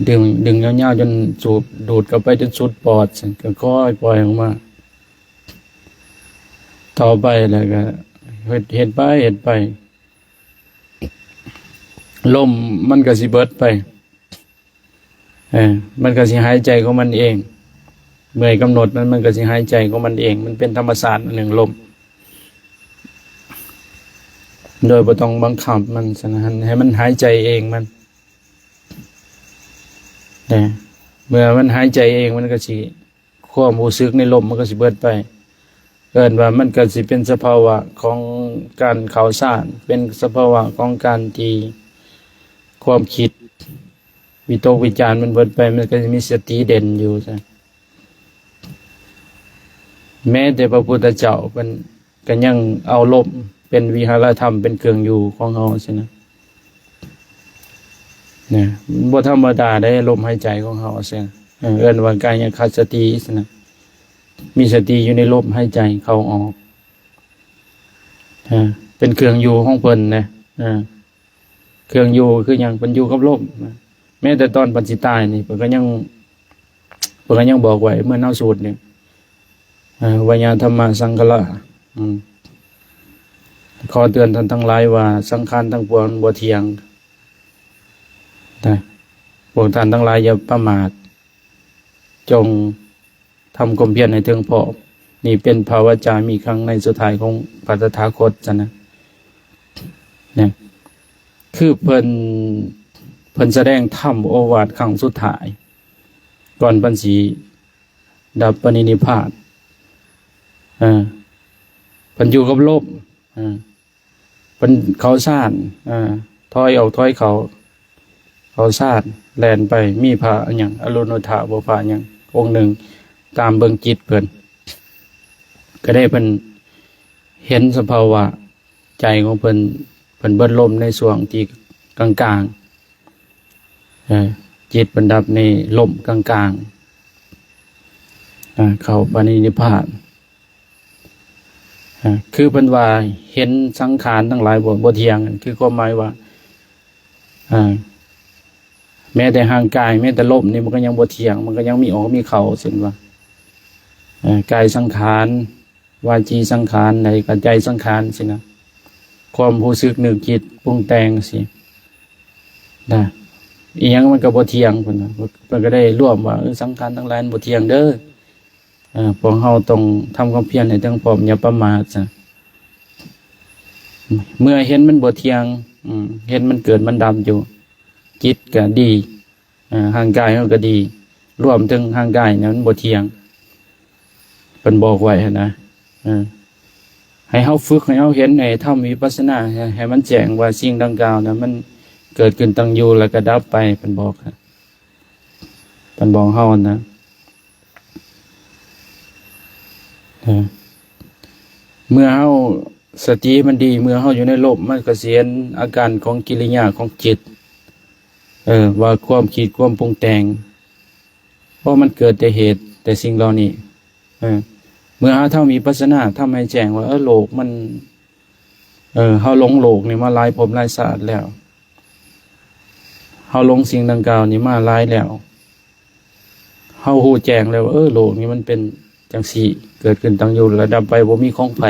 ດຶງ ດຶງຍາວໆຈົນສູດ ດູດເຂົ້າໄປຈົນສຸດປອດ, ຈັ່ງກໍຄ່ອຍປ່ອຍອອກມາ. ຕໍ່ໄປແລ້ວກໍເຮັດ ເຮັດໄປ ເຮັດໄປ ລົມມັນກໍຊິເບິດໄປ, ເອີ ມັນກໍຊິຫາຍໃຈຂອງມັນເອງ. ເມື່ອກຳນົດມັນ ມັນກໍຊິຫາຍໃຈຂອງມັນເອງ. ມັນເປັນທຳມະຊາດອັນໜຶ່ງ, ລົມ, ໂດຍບໍ່ຕ້ອງບັງຄັບມັນ, ສະນັ້ນໃຫ້ມັນຫາຍໃຈເອງມັນ. ແຕ່ເມື່ອມັນຫາຍໃຈເອງ ມັນກໍຊິ ຄວາມຮູ້ສຶກໃນລົມມັນກໍຊິເບິດໄປ. ເອີ້ນວ່າມັນກໍຊິເປັນສະພາວະຂອງການເຂົ້າฌານ, ເປັນສະພາວະຂອງການທີ່ຄວາມຄິດວິຕົກວິຈານມັນເບິດໄປ, ມັນກໍຊິມີສະຕິເດັ່ນຢູ່. ແມ້ແຕ່ພະພຸດທະເຈົ້າເພິ່ນ ກໍຍັງເອົາລົມເປັນວິຫາລະທຳ ເປັນເຄື່ອງຢູ່ຂອງເຮົາຊີ້ນະ. ນະ ບໍ່ທຳມະດາເດ້ ລົມຫາຍໃຈຂອງເຮົາຊີ້ນະ. ເອີ້ນວ່າກາຍະຄະສະຕິຊີ້ນະ, ມີສະຕິຢູ່ໃນລົມຫາຍໃຈເຂົ້າອອກ, ເປັນເຄື່ອງຢູ່ຂອງເພິ່ນນະ. ເຄື່ອງຢູ່ຄືຫຍັງ? ເພິ່ນຢູ່ກັບລົມ. ແມ້ແຕ່ຕອນເພິ່ນຊິຕາຍນີ້ ເພິ່ນກໍຍັງ ເພິ່ນກໍຍັງບອກໄວ້ເໝືອນເຮົາສູດນີ້ ເອີ ວະຍະທຳມະສັງຂາລະ ອືມ ຂໍເຕືອນທ່ານທັງຫຼາຍວ່າ ສັງຂານທັງປວງມັນບໍ່ທ່ຽງ. ນະ ພວກທ່ານທັງຫຼາຍຢ່າປະໝາດ, ຈົ່ງ ທຳຄວາມພຽນໃຫ້ເຖິງພ້ອມ. ນີ້ເປັນພະວະຈາມີຄັ້ງໃນສຸດທ້າຍຂອງພະຕະຖາຄົດຊັ້ນນະ. ນະ ຄືເພິ່ນ ເພິ່ນສະແດງທຳໂອວາດຄັ້ງສຸດທ້າຍ ກ່ອນເພິ່ນຊິດັບປະນິນິພານ. ເອີ ເພິ່ນຢູ່ກັບລົມ. ເອີ ເພິ່ນເຂົ້າຊານ ເອີ ຖອຍອອກຖອຍເຂົ້າ ເຂົ້າຊານ ແລ່ນໄປ ມີພະຫຍັງ ອະລຸນນະທະ ບໍ່ ພະຫຍັງອົງໜຶ່ງ ຕາມເບິ່ງຈິດເພິ່ນ ກໍໄດ້ເພິ່ນເຫັນສະພາວະໃຈຂອງເພິ່ນ ເພິ່ນເບິດລົມໃນຊ່ວງທີ່ກາງໆ ເອີ ຈິດເພິ່ນດັບໃນລົມກາງໆ ເອີ ເຂົ້າປະນິນິພານ. ອາ ຄືເພິ່ນວ່າເຫັນສັງຂານທັງຫຼາຍບໍ່ ບໍ່ທ່ຽງ, ຄືຄວາມໝາຍວ່າ ອາ ແມ້ແຕ່ຮ່າງກາຍ ແມ້ແຕ່ລົມນີ້ ມັນກໍຍັງບໍ່ທ່ຽງ, ມັນກໍຍັງມີອອກມີເຂົ້າ, ເຊັ່ນວ່າ ເອີ ກາຍສັງຂານ, ວາຈີສັງຂານ, ໃນກະໃຈສັງຂານຊີ້ນະ, ຄວາມຮູ້ສຶກນຶກຄິດປຸງແຕ່ງຊີ້ນະ, ອີ່ຫຍັງມັນກໍບໍ່ທ່ຽງ, ເພິ່ນວ່າ, ເພິ່ນກໍໄດ້ລວມວ່າ ເອີ ສັງຂານທັງຫຼາຍມັນບໍ່ທ່ຽງເດີ້. ເອີ ພວກເຮົາຕ້ອງທຳຄວາມພຽນໃຫ້ເຖິງພ້ອມ, ຢ່າປະໝາດຊະ. ເມື່ອເຫັນມັນບໍ່ທ່ຽງ, ເຫັນມັນເກີດມັນດັບຢູ່, ຈິດກໍດີ, ເອີ ຮ່າງກາຍເຮົາກໍດີ, ລວມເຖິງຮ່າງກາຍນີ້ມັນບໍ່ທ່ຽງ, ເພິ່ນບອກໄວ້ຫັ້ນນະ. ເອີ ໃຫ້ເຮົາຝຶກ, ໃຫ້ເຮົາເຫັນ, ໃຫ້ທຳວິປັດສະນາ, ໃຫ້ ໃຫ້ມັນແຈ້ງວ່າສິ່ງດັ່ງກ່າວນັ້ນ ມັນເກີດຂຶ້ນຕັ້ງຢູ່ ແລ້ວກໍດັບໄປ, ເພິ່ນບອກ. ເພິ່ນບອກເຮົານະ. ເອີ ເມື່ອເຮົາສະຕິມັນດີ, ເມື່ອເຮົາຢູ່ໃນລົມ, ມັນກໍຊິເຫັນອາການຂອງກິລິຍາຂອງຈິດ, ເອີ ວ່າຄວາມຄິດ, ຄວາມປຸງແຕ່ງ, ເພາະມັນເກີດແຕ່ເຫດ, ແຕ່ສິ່ງເຫຼົ່ານີ້. ເອີ ເມື່ອເຮົາທຳວິປັດສະນາ, ທຳໃຫ້ແຈ້ງວ່າ, ເອີ ໂລກມັນ, ເອີ ເຮົາຫຼົງໂລກນີ້ມາຫຼາຍພົບຫຼາຍຊາດແລ້ວ. ເຮົາຫຼົງສິ່ງດັ່ງກ່າວນີ້ມາຫຼາຍແລ້ວ. ເຮົາຮູ້ແຈ້ງແລ້ວວ່າ ເອີ ໂລກນີ້ມັນເປັນຈັ່ງຊີ້, ເກີດຂຶ້ນຕັ້ງຢູ່ແລ້ວກໍດັບໄປ, ບໍ່ມີຂອງໃຜ.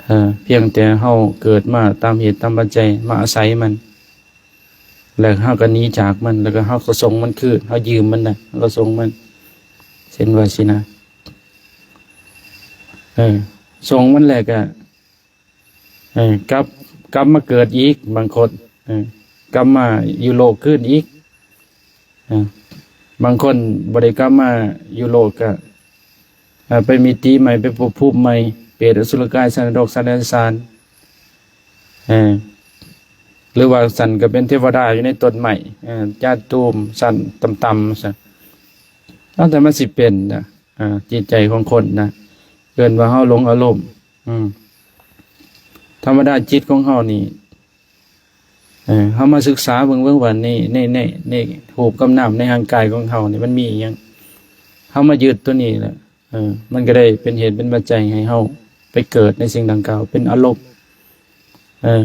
ເອີ ພຽງແຕ່ເຮົາເກີດມາຕາມເຫດຕາມປັດໄຈ, ມາອາໄສມັນ. ແລ້ວເຮົາກໍໜີຈາກມັນ ແລ້ວກໍເຮົາກໍສົ່ງມັນຄືນ ເຮົາຢືມມັນນະ ເຮົາກໍສົ່ງມັນ ເຊັ່ນວ່າຊີ້ນະ ເອີ ສົ່ງມັນແລ້ວກໍ ເອີ ກັບ ກັບມາເກີດອີກ ບາງຄົນ ເອີ ກັບມາຢູ່ໂລກຄືນອີກ ເອີ ບາງຄົນບໍ່ໄດ້ກັບມາຢູ່ໂລກ ກໍ ເອີ ໄປມີຕິໃໝ່ ໄປພົບພູມໃໝ່ ເປດ ອະສຸລະກາຍ ສັດນະລົກ ສັດເດຍສານ ເອີ ຫຼືວ່າຊັ້ນກໍເປັນເທວະດາຢູ່ໃນຕົ້ນໄມ້ ເອີ ຈາດຕູມ ຊັ້ນຕ່ຳໆ ຊັ້ນ ແລ້ວແຕ່ມັນຊິເປັນນະ ເອີ ຈິດໃຈຂອງຄົນນະ ເອີ້ນວ່າເຮົາຫຼົງອາລົມ ອືມ ທຳມະດາຈິດຂອງເຮົານີ້ ເອີ ເຮົາມາສຶກສາເບິ່ງ ເບິ່ງວ່າໃນ ໃນ ໃນ ໃນຮູບກັບນາມໃນຮ່າງກາຍຂອງເຮົານີ້ ມັນມີອີ່ຫຍັງ ເຮົາມາຍຶດຕົວນີ້ແຫຼະ ເອີ ມັນກໍໄດ້ເປັນເຫດເປັນປັດໄຈໃຫ້ເຮົາໄປເກີດໃນສິ່ງດັ່ງກ່າວ ເປັນອາລົມ ເອີ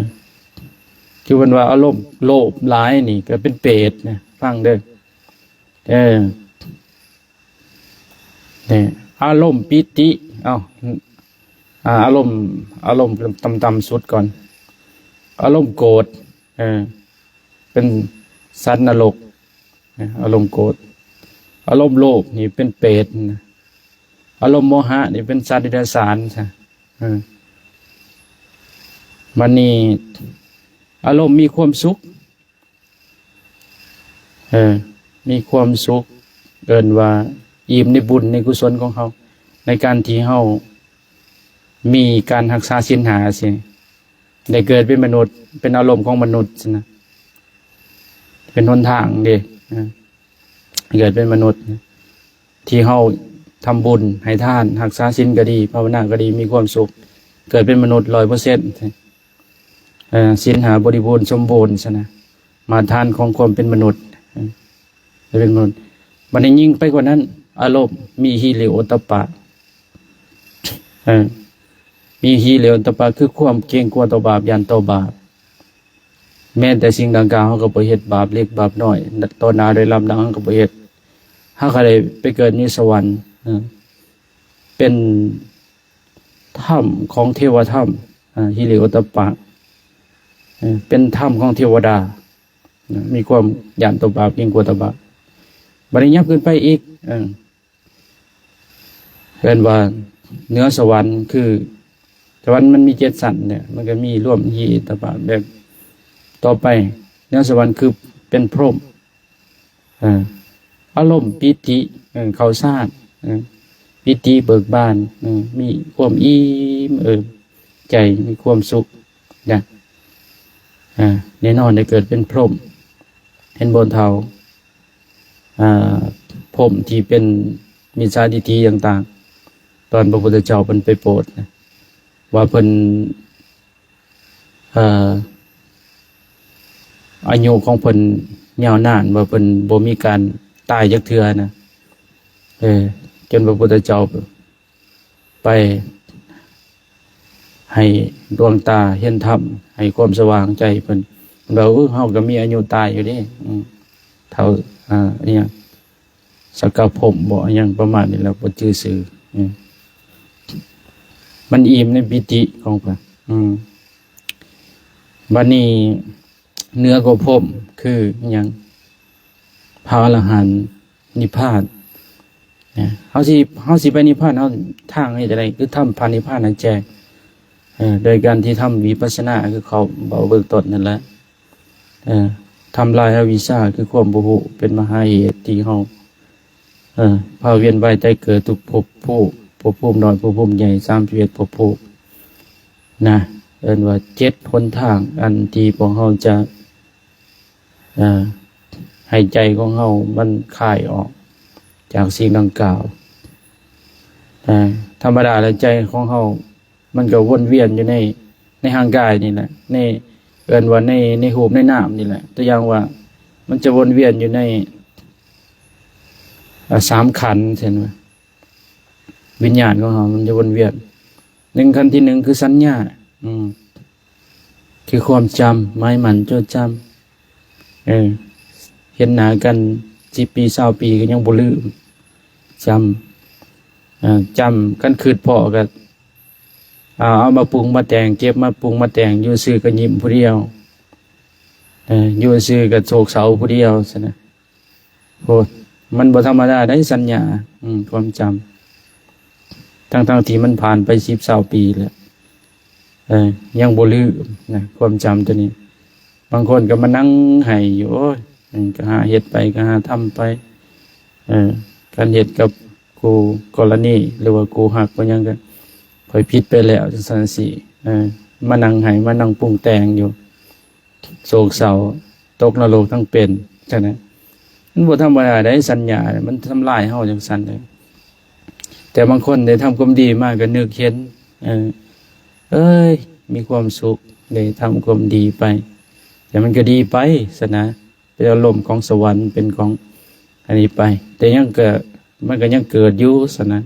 ຄືເພິ່ນວ່າອາລົມໂລບຫຼາຍນີ້ກໍເປັນເປດນະ ຟັງເດີ້ ເອີ ນີ້ ອາລົມປີຕິ ເອົ້າ ອາ ອາລົມ ອາລົມຕ່ຳໆສຸດກ່ອນ ອາລົມໂກດ ເອີ ເປັນສັດນະລົກ ອາລົມໂກດ ອາລົມໂລບນີ້ເປັນເປດນະ ອາລົມໂມຫະນີ້ເປັນສັດເດຍສານຊະ ເອີ ບັດນີ້ ອາລົມມີຄວາມສຸກ ເອີ ມີຄວາມສຸກ ເອີ້ນວ່າອີ່ມໃນບຸນໃນກຸສົນຂອງເຮົາ ໃນການທີ່ເຮົາມີການຮັກສາສິນຫ້າຊີ້ ໄດ້ເກີດເປັນມະນຸດ ເປັນອາລົມຂອງມະນຸດຊັ້ນນະ ເປັນຫົນທາງເດ້ ເອີ ເກີດເປັນມະນຸດ ທີ່ເຮົາທຳບຸນໃຫ້ທານ ຮັກສາສິນກໍດີ ພາວະນາກໍດີ ມີຄວາມສຸກ ເກີດເປັນມະນຸດຮ້ອຍເປີເຊັນ ເອີ ສິນຫ້າບໍລິບູນສົມບູນຊັ້ນນະ ມາດຖານຂອງຄວາມເປັນມະນຸດ ເອີ ເປັນມະນຸດ ບັດນີ້ຍິ່ງໄປກວ່ານັ້ນ ອາລົມມີຫິລິໂອດຕະປະ ເອີ ມີຫິລິໂອດຕະປະ ຄືຄວາມເກງກົວຕໍ່ບາບ ຢ້ານຕໍ່ບາບ ແມ້ແຕ່ສິ່ງດັ່ງກ່າວເຮົາກໍບໍ່ເຮັດ ບາບເລັກບາບນ້ອຍ ຕໍ່ໜ້າໄດ້ຮັບໜັກເຮົາກໍບໍ່ເຮັດ ເຮົາກໍໄດ້ໄປເກີດຢູ່ສະຫວັນ ເອີ ເປັນຖ້ຳຂອງເທວະຖ້ຳ ເອີ ຫິລິໂອດຕະປະ ເອີ ເປັນຖ້ຳຂອງເທວະດາ ເອີ ມີຄວາມຢ້ານຕໍ່ບາບ ເກງກົວຕໍ່ບາບ ບັດນີ້ຫຍັບຂຶ້ນໄປອີກ ເອີ ເອີ້ນວ່າເໜືອສະຫວັນ ຄືສະຫວັນມັນມີເຈັດຊັ້ນເນຍ ມັນກໍມີລວມຫິລິໂອດຕະປະ ແບບຕໍ່ໄປເໜືອສະຫວັນຄືເປັນພົມ ເອີ ອາລົມປີຕິ ເອີ ເຂົ້າຊານ ເອີ ປີຕິເບີກບານ ເອີ ມີຄວາມອີ່ມເອີ່ມໃຈ ມີຄວາມສຸກນະ ເອີ ແນ່ນອນໄດ້ເກີດເປັນພົມ ເຫັນບໍ່ເຖົ້າ? ອ່າ ພົມທີ່ເປັນມິດສາທິດຖິຕ່າງໆ ຕອນພະພຸດທະເຈົ້າເພິ່ນໄປໂປດນະ ວ່າເພິ່ນ ເອີ ອາຍຸຂອງເພິ່ນຍາວນານ ວ່າເພິ່ນບໍ່ມີການຕາຍຈັກເທື່ອນະ ເອີ ຈົນພະພຸດທະເຈົ້າ ໄປໃຫ້ດວງຕາເຫັນທຳ ໃຫ້ຄວາມສະຫວ່າງໃຈເພິ່ນ ເພິ່ນວ່າ ເອີ ເຮົາກໍມີອາຍຸຕາຍຢູ່ເດ້ ອືມ ເທົ່າ ອ່າ ອີຫຍັງ ສັກກະພົມບໍ ອີຫຍັງປະມານນີ້ແຫຼະ ບໍ່ຈື່ຊື່ ອືມ ມັນອີ່ມໃນປີຕິຂອງເພິ່ນ ອືມ ບັດນີ້ເໜືອກວ່າພົມຄືອີຫຍັງ? ພະອະລະຫັນ ນິບພານ ນະ ເຮົາຊິ ເຮົາຊິໄປນິບພານ ເຮົາ ທາງເຮັດຈັ່ງໃດ ຄືທຳພະນິບພານໃຫ້ແຈ້ງ ເອີ ໂດຍການທີ່ທຳວິປັດສະນາ ຄືເຂົາເວົ້າເບື້ອງຕົ້ນນັ້ນແຫຼະ ເອີ ທຳລາຍອະວິຊຊາ ຄືຄວາມບໍ່ຮູ້ ເປັນມະຫາເຫດທີ່ເຮົາ ເອີ ພາວຽນວ່າຍຕາຍເກີດທຸກພົບພູມ ພົບພູມນ້ອຍ ພົບພູມໃຫຍ່ ສາມສິບເອັດພົບພູມນະ ເອີ້ນວ່າເຈັດຫົນທາງ ອັນທີ່ພວກເຮົາຈະ ເອີ ໃຫ້ໃຈຂອງເຮົາມັນຄາຍອອກຈາກສິ່ງດັ່ງກ່າວ. ເອີ ທຳມະດາແລ້ວໃຈຂອງເຮົາມັນກໍວົນວຽນຢູ່ໃນ ໃນຮ່າງກາຍນີ້ແຫຼະ ໃນ ເອີ້ນວ່າໃນ ໃນຮູບໃນນາມນີ້ແຫຼະ. ຕົວຢ່າງວ່າ ມັນຈະວົນວຽນຢູ່ໃນ ອາ ສາມຂັນ ເຊັ່ນວ່າ ວິນຍານຂອງເຮົາມັນຈະວົນວຽນ ໜຶ່ງ ຂັ້ນທີໜຶ່ງຄືສັນຍາ ອືມ ຄືຄວາມຈຳ ໝາຍໝັ້ນຈົດຈຳ ເອີ ເຫັນໜ້າກັນສິບປີ ຊາວປີ ກໍຍັງບໍ່ລືມ ຈຳ ເອີ ຈຳ ຄັນຄຶດພໍ້ກໍ ເອົາ ເອົາມາປຸງມາແຕ່ງ ເກັບມາປຸງມາແຕ່ງ ຢູ່ຊື່ກໍຍິ້ມຜູ້ດຽວ ເອີ ຢູ່ຊື່ກໍໂສກເສົ້າຜູ້ດຽວຊັ້ນນະ. ໂອ້ ມັນບໍ່ທຳມະດາໄດ໋ສັນຍາ ອືມ ຄວາມຈຳ ທັງໆທີ່ມັນຜ່ານໄປສິບຊາວປີແລ້ວ ເອີ ຍັງບໍ່ລືມນະ ຄວາມຈຳຕົວນີ້. ບາງຄົນກໍມານັ່ງໄຫ້ຢູ່ ໂອ້ຍ ເອີ ກໍຫາເຮັດໄປ ກໍຫາທຳໄປ ເອີ ການເຮັດກັບຄູ່ກໍລະນີ ຫຼືວ່າຄູ່ຮັກ ບໍ່ຫຍັງ ກໍຂ້ອຍຜິດໄປແລ້ວ ຈັ່ງຊັ້ນຈັ່ງຊີ້ ເອີ ມານັ່ງໄຫ້ ມານັ່ງປຸງແຕ່ງຢູ່ ໂສກເສົ້າ ຕົກນະລົກທັງເປັນ ຈັ່ງນັ້ນ. ມັນບໍ່ທຳມະດາໃດ໋ ສັນຍາມັນທຳລາຍເຮົາຈັ່ງຊັ້ນເດ້. ແຕ່ບາງຄົນໄດ້ທຳຄວາມດີມາກໍນຶກເຫັນ ເອີ ເອີຍ ມີຄວາມສຸກ ໄດ້ທຳຄວາມດີໄປ ແຕ່ມັນກໍດີໄປຊັ້ນນະ ເປັນອາລົມຂອງສະຫວັນ ເປັນຂອງອັນນີ້ໄປ ແຕ່ຍັງກໍ ມັນກໍຍັງເກີດຢູ່ຊັ້ນນະ.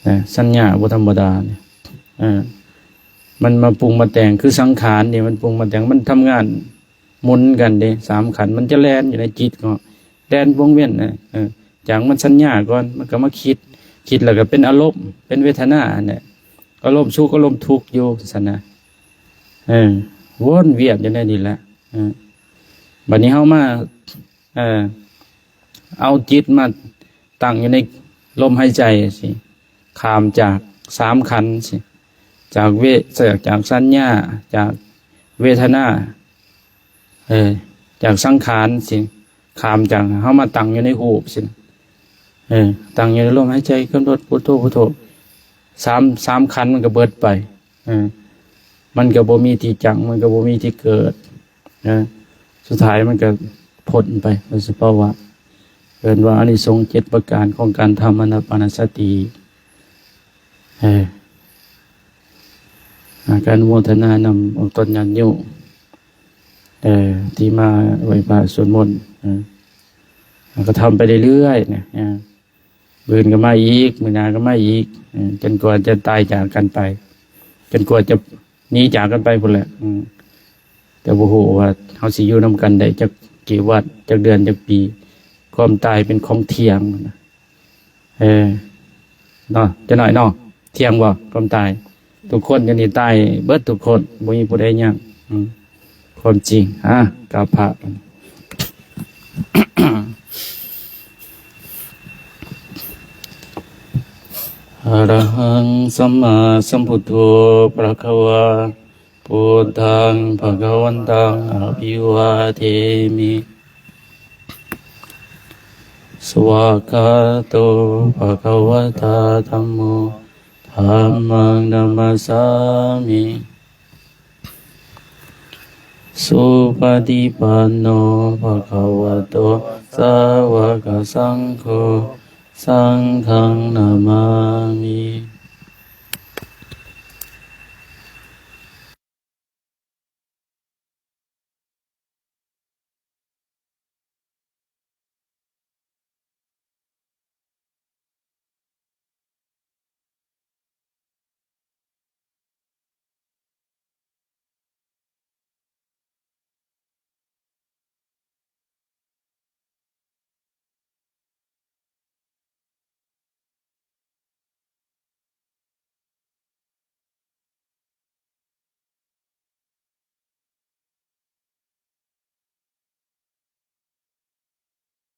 ນະ ສັນຍາບໍ່ທຳມະດານີ້ ເອີ ມັນມາປຸງມາແຕ່ງ ຄືສັງຂານນີ້ ມັນປຸງມາແຕ່ງ ມັນທຳງານໝູນກັນເດ້ ສາມຂັນ ມັນຈະແລ່ນຢູ່ໃນຈິດເນາະ ແລ່ນວົງວຽນນະ ເອີ ຈາກມັນສັນຍາກ່ອນ ມັນກໍມາຄິດ ຄິດແລ້ວກໍເປັນອາລົມ ເປັນເວທະນາຫັ້ນແຫຼະ ອາລົມສຸກ ອາລົມທຸກຢູ່ຊັ້ນນະ ເອີ ວົນວຽນຢູ່ໃນນີ້ແຫຼະ ເອີ ບັດນີ້ເຮົາມາ ເອີ ເອົາຈິດມາຕັ້ງຢູ່ໃນລົມຫາຍໃຈຊີ້ ຂ້າມຈາກສາມຂັນຊີ້ ຈາກເວ ຈາກສັນຍາ ຈາກເວທະນາ ເອີ ຈາກສັງຂານຊີ້ ຂ້າມຈາກ ເຮົາມາຕັ້ງຢູ່ໃນຮູບຊີ້ ເອີ ຕັ້ງຢູ່ໃນລົມຫາຍໃຈ ກຳນົດພຸດໂທ ພຸດໂທ ສາມ ສາມຂັນມັນກໍເບິດໄປ ເອີ ມັນກໍບໍ່ມີທີ່ຈັງ ມັນກໍບໍ່ມີທີ່ເກີດ ເອີ ສຸດທ້າຍມັນກໍພົ້ນໄປໂດຍສະເພາະວ່າ ເອີ້ນວ່າອານິສົງເຈັດປະການຂອງການທຳອານາປານະສະຕິ ເອີ ອາ ການໂມທະນານຳອອກຕົນຍາດໂຍມ ເອີ ທີ່ມາໄຫວ້ພະສວດມົນ ເອີ ເຮົາກໍທຳໄປເລື້ອຍໆນະ ເອີ ມື້ອື່ນກໍມາອີກ ມື້ໜ້າກໍມາອີກ ເອີ ຈົນກວ່າຈະຕາຍຈາກກັນໄປ ຈົນກວ່າຈະໜີຈາກກັນໄປພຸ້ນແຫຼະ ອືມ ແຕ່ບໍ່ຮູ້ວ່າເຮົາຊິຢູ່ນຳກັນໄດ້ຈັກກີ່ວັນ ຈັກເດືອນ ຈັກປີ ຄວາມຕາຍເປັນຂອງທ່ຽງນະ ເອີ ເນາະ ຈະໜ້ອຍເນາະ ທ່ຽງບໍ່ ຄວາມຕາຍ ທຸກຄົນຢູ່ນີ້ຕາຍເບິດທຸກຄົນ ບໍ່ມີຜູ້ໃດຍັງ ອືມ ຄວາມຈິງ ອາ ກາບພະ ອະລະຫັງ ສຳມາສຳພຸດໂທ ພະຄະວາ ພຸດທັງ ພະຄະວັນຕັງ ອະພິວາເທມິ ສະວາກາໂຕ ພະຄະວະຕາ ທຳໂມ ທຳມັງ ນະມັດສາມິ ສຸປະຕິປັນໂນ ພະຄະວະໂຕ ສາວະກະສັງໂຄ ສັງຄັງ ນະມາມິ